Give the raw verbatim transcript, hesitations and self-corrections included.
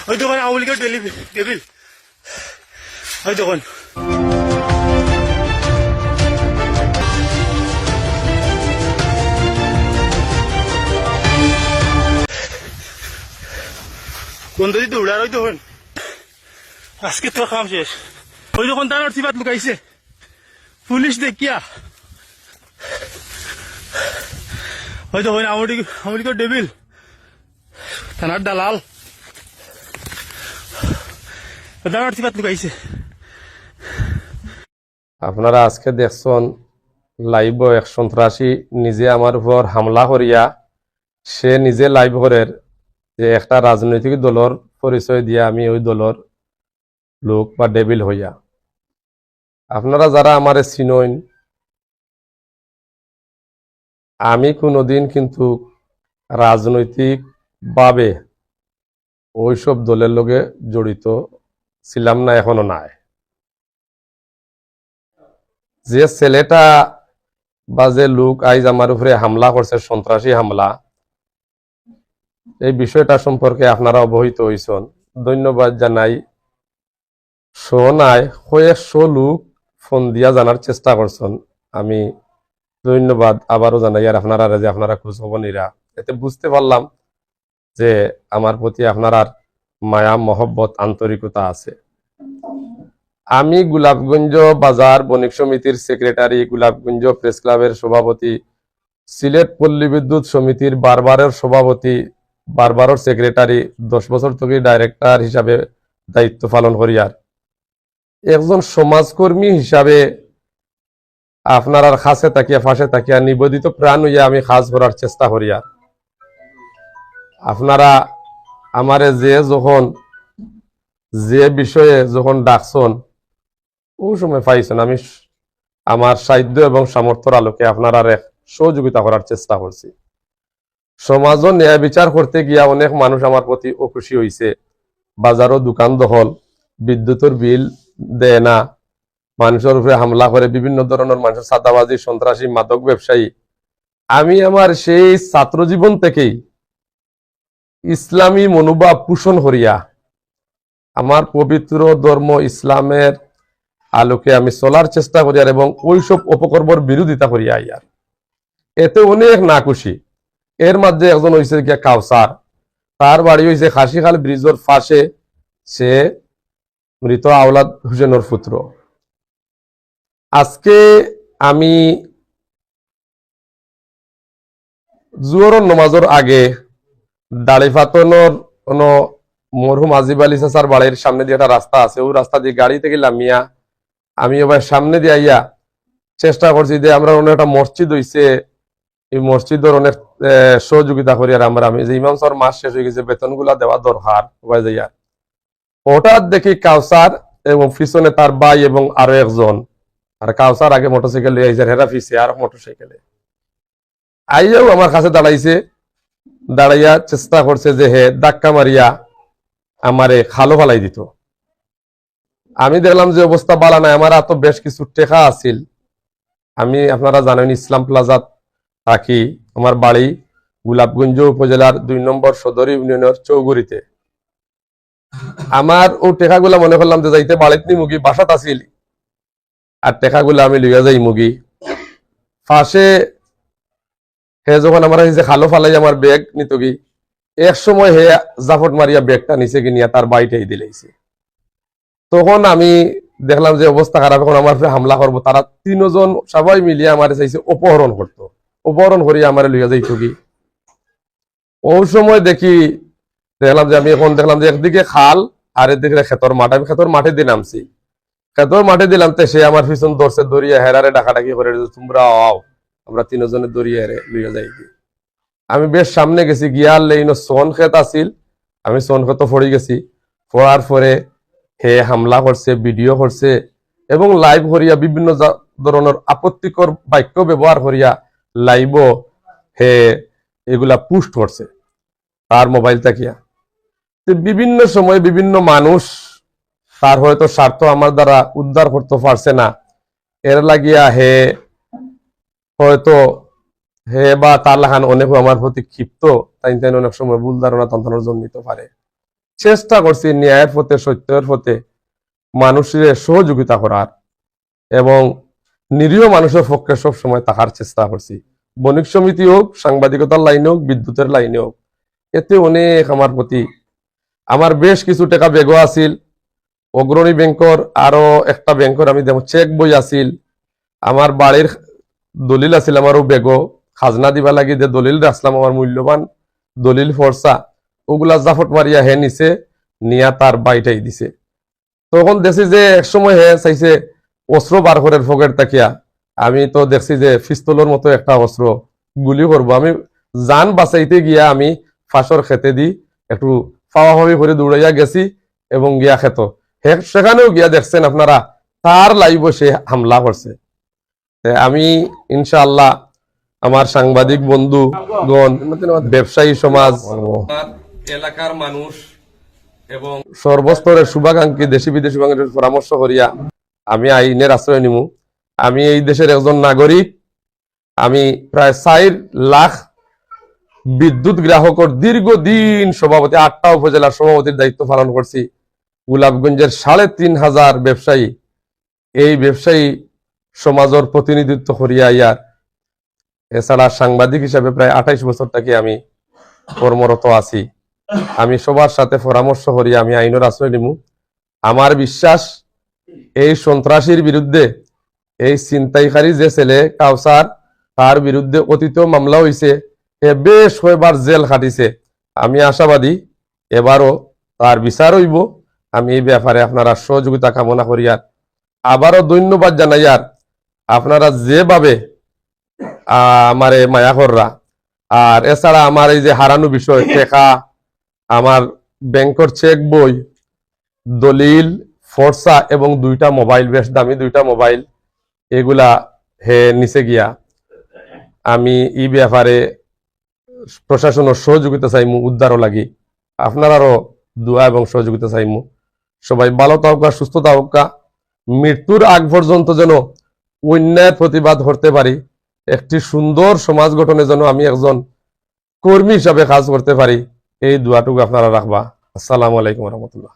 ওই দেখুন, আওয়ামী লীগের ডেলি-, ডেভিল। ওই দেখুন। গন্ধ দিতে উড়ার ওই দেখুন। আজকে তো কাম শেষ। ওই দেখুন, দাঁড়ার সিবাত লুকাইছে। পুলিশ দেখিয়া। ওই দেখুন, আওয়ামী লীগ, আওয়ামী লীগের ডেভিল। থানার দালাল। দাঁড়ার সিবাত লুকাইছে। আপনারা আজকে দেখছন লাইভও এক সন্ত্রাসী নিজে আমার উপর হামলা করিয়া, সে নিজে লাইভ করের যে একটা রাজনৈতিক দলর পরিচয় দিয়া আমি ওই দলর লোক বা ডেভিল হইয়া। আপনারা যারা আমারে চিনইন, আমি কোনোদিন কিন্তু রাজনৈতিকভাবে ওইসব দলের লগে জড়িত ছিলাম না, এখনো নাই। যে ছেলেটা বা যে লোক আইজ আমার উপরে হামলা করছে, সন্ত্রাসী হামলা, এই বিষয়টা সম্পর্কে আপনারা অবহিত হইছন, ধন্যবাদ জানাই। শো নাই, কয়েকশো লোক ফোন দিয়া জানার চেষ্টা করছন। আমি ধন্যবাদ আবারও জানাই, আর আপনারা যে আপনারা খোঁজ খবর নিরা, এতে বুঝতে পারলাম যে আমার প্রতি আপনারার মায়া, মহব্বত, আন্তরিকতা আছে। আমি গোলাপগঞ্জ বাজার বণিক সমিতির সেক্রেটারি, গোলাপগঞ্জ প্রেস ক্লাবের সভাপতি, সিলেট পল্লী বিদ্যুৎ সমিতির বারবারের সভাপতি, বারবারের সেক্রেটারি, দশ বছর থেকে ডাইরেক্টর হিসাবে দায়িত্ব পালন করিয়ার। একজন সমাজকর্মী হিসাবে আপনারার কাছে থাকিয়া, পাশে থাকিয়া, নিবেদিত প্রাণ হইয়া আমি কাজ করার চেষ্টা করিয়ার। আপনারা আমারে যে যখন, যে বিষয়ে যখন ডাকছন, ও সময় পাইছন, আমি স-, আমার সাধ্য এবং সামর্থ্যর আলোকে আপনারারে সহযোগিতা করার চেষ্টা করছি। সমাজও ন্যায় বিচার করতে গিয়া অনেক মানুষ আমার প্রতি অখুশি হইছে। বাজারও দোকান দখল, বিদ্যুতের বিল দেয় না, মানুষের উপরে হামলা করে, বিভিন্ন ধরনের মানুষের চাঁদাবাজি, সন্ত্রাসী, মাদক ব্যবসায়ী। আমি আমার সেই ছাত্র জীবন থেকেই ইসলামী মনোভাব পোষণ করিয়া আমার পবিত্র ধর্ম ইসলামের আলোকে আমি চলার চেষ্টা করিয়ার এবং ওইসব অপকর্মর বিরোধিতা করিয়া আইয়ার। এতে অনেক নাখুশি। এর মাঝে একজন হইছে গিয়া কাউসার, তার বাড়ি হইছে খাসিখাল ব্রিজের পাশে, সে মৃত আওলাদ হোসেনের পুত্র। আজকে আমি জোহরর নমাজর আগে দাড়িপাতনর অনো মরহুম আজিব আলী চাচার বাড়ির সামনে দিয়া একটা রাস্তা আছে, ওই রাস্তা দিয়া গাড়ি থেকে লামিয়া আমি ওবার সামনে দিয়া আইয়া চেষ্টা করছি যে আমরা অনো একটা মসজিদ হইছে, এই মসজিদর অনেক, এ, সহযোগিতা করি। আর আমরা, আমি যে ইমাম সাহেব মাস শেষ হয়ে গেছে, বেতনগুলা দেওয়া দরকার, ওবার যাইয়া হঠাৎ দেখি কাউসার এবং পিছনে তার ভাই এবং আরো একজন, আর কাউসার আগে মোটরসাইকেল লইয়া আইছে, হেরা পিছে আর মোটরসাইকেলে আইয়াও আমার কাছে দাঁড়াইছে, দাঁড়াইয়া চেষ্টা করছে যে হে ধাক্কা মারিয়া আমারে খালো ফালাই দিত। আমি দেখলাম যে অবস্থা বালা নাই, আমার হাতো বেশ কিছু টেকা আছিল। আমি, আপনারা জানেন, ইসলাম প্লাজাত থাকি, আমার বাড়ি গোলাপগঞ্জ উপজেলার দুই নম্বর সদর ইউনিয়নের চৌগুড়িতে। আমার ও টেকাগুলা মনে করলাম যে যাইতে বাড়িত নিমুগি, বাসাত আছিল, আর টেকাগুলা আমি লইয়া যাইমুগি। পাশে হে যখন আমার কাছে খালো ফালাই আমার ব্যাগ নিতগি, এক সময় হে জাফট মারিয়া ব্যাগটা নিচে গিনিয়া তার বাড়িটাই দিলাইছে। তখন আমি দেখলাম যে অবস্থা খারাপ, এখন আমার উপরে হামলা করবো। তারা তিনজন সবাই মিলিয়ে আমার চাইছে অপহরণ করতো, অপহরণ করিয়া আমার লইয়া যাইতগি। ওই সময় দেখি, দেখলাম যে আমি এখন দেখলাম যে একদিকে খাল আর একদিকে খেতর মাঠ। আমি খেতর মাঠে দিয়ে নামছি, খেতর মাঠে দিলাম, তে সে আমার পিছন ধরছে, ধরিয়া হেরারে ডাকাডাকি করে যে, "তোমরা আও, আমরা তিনজনে ধরিয়া হেরে লইয়া যাই।" আমি বেশ সামনে গেছি, গিয়া লেইনো সন খেত আছিল, আমি সন খেতো পড়ি গেছি। পড়ার পরে হে হামলা করছে, ভিডিও করছে এবং লাইভ করিয়া বিভিন্ন জা-, ধরনের আপত্তিকর বাক্য ব্যবহার করিয়া লাইভও হে এগুলা পোস্ট করছে তার মোবাইল থাকিয়া। তো বিভিন্ন সময় বিভিন্ন মানুষ তার হয়তো স্বার্থ আমার দ্বারা উদ্ধার করতে পারছে না, এর লাগিয়া হে হয়তো হে বা তার লাখান অনেকেও আমার প্রতি ক্ষিপ্ত, তাই তাই অনেক সময় ভুল ধারণা তন্ত্রণার জন্মিত পারে। চেষ্টা করছি ন্যায়ের পথে, সত্যের পথে মানুষরে সহযোগিতা করার এবং নিরীহ মানুষের পক্ষে সব সময় থাকার চেষ্টা করছি। বণিক সমিতি হোক, সাংবাদিকতার লাইনে হোক, বিদ্যুতের লাইনে হোক, এতে অনেক আমার প্রতি, আমার বেশ কিছু টাকা ব্যাগও আছিল, অগ্রণী ব্যাংকর আরো একটা ব্যাংকর আমি দেখো চেক বই আছিল, আমার বাড়ির দলিল আছিল, আমারও ব্যাগও খাজনা দিবা লাগি যে দলিল রাখছিলাম, আমার মূল্যবান দলিল ফর্সা, ওগুলা জাফট মারিয়া হে নিছে, নিয়া তার বাইটাই দিছে। তখন দেখছি যে এক সময় হে চাইছে অস্ত্র বার করের পকেট থাকিয়া, আমি তো দেখছি যে পিস্তলর মতো একটা অস্ত্র গুলি করব। আমি জান বাঁচাইতে গিয়া আমি ফাঁসর খেতে দি একটু ফাওয়াফাওয়ি করে দৌড়াইয়া গেছি এবং গিয়া খেত। হে-, সেখানেও গিয়া দেখছেন আপনারা তার লাইভও সে হামলা করছে। তে আমি ইনশাআল্লাহ আমার সাংবাদিক বন্ধুগণ, ব্যবসায়ী সমাজ, আমার এলাকার মানুষ এবং সর্বস্তরের শুভাকাঙ্ক্ষী দেশি বিদেশি বাঙালির পরামর্শ করিয়া আমি আইনের আশ্রয় নিমু। আমি এই দেশের একজন নাগরিক। আমি প্রায় চার লাখ বিদ্যুৎ গ্রাহকর দীর্ঘদিন সভাপতি, আটটা উপজেলার সভাপতির দায়িত্ব পালন করছি। গোলাপগঞ্জের সাড়ে তিন হাজার ব্যবসায়ী, এই ব্যবসায়ী সমাজের প্রতিনিধিত্ব করিয়া ইয়ার। এছাড়া সাংবাদিক হিসাবে প্রায় আঠাইশ বছর থাকি আমি কর্মরত আছি। আমি সবার সাথে পরামর্শ করি, আমি আইনের আশ্রয় নিমু। আমার বিশ্বাস, এই সন্ত্রাসীর বিরুদ্ধে, এই ছিনতাইকারী যে ছেলে কাউসার, তার বিরুদ্ধে অতীতেও মামলা হইছে, হে বেশ কয়বার জেল খাটিছে। আমি আশাবাদী এবারও তার বিচার হইব। আমি এই ব্যাপারে আপনারা সহযোগিতা কামনা করি। আর আবারও ধন্যবাদ জানাই, আর আপনারা যেভাবে, আহ, আমারে মায়া কররা, আর এছাড়া আমার এই যে হারানো বিষয়, টেকা, আমার ব্যাংকর চেক বই, দলিল, ফর্সা এবং দুইটা মোবাইল, বেশ দামি দুইটা মোবাইল, এগুলা হে নিচে গিয়া আমি এই ব্যাপারে প্রশাসনের সহযোগিতা চাইমু উদ্ধারও লাগি। আপনারারও দোয়া এবং সহযোগিতা চাইমু। সবাই ভালো থাকুকা, সুস্থ থাকুকা। মৃত্যুর আগ পর্যন্ত যেন অন্যায়ের প্রতিবাদ করতে পারি, একটি সুন্দর সমাজ গঠনে যেন আমি একজন কর্মী হিসাবে কাজ করতে পারি, এই দোয়াটুকু আপনারা রাখবা। আসসালামু আলাইকুম রহমতুল্লাহ।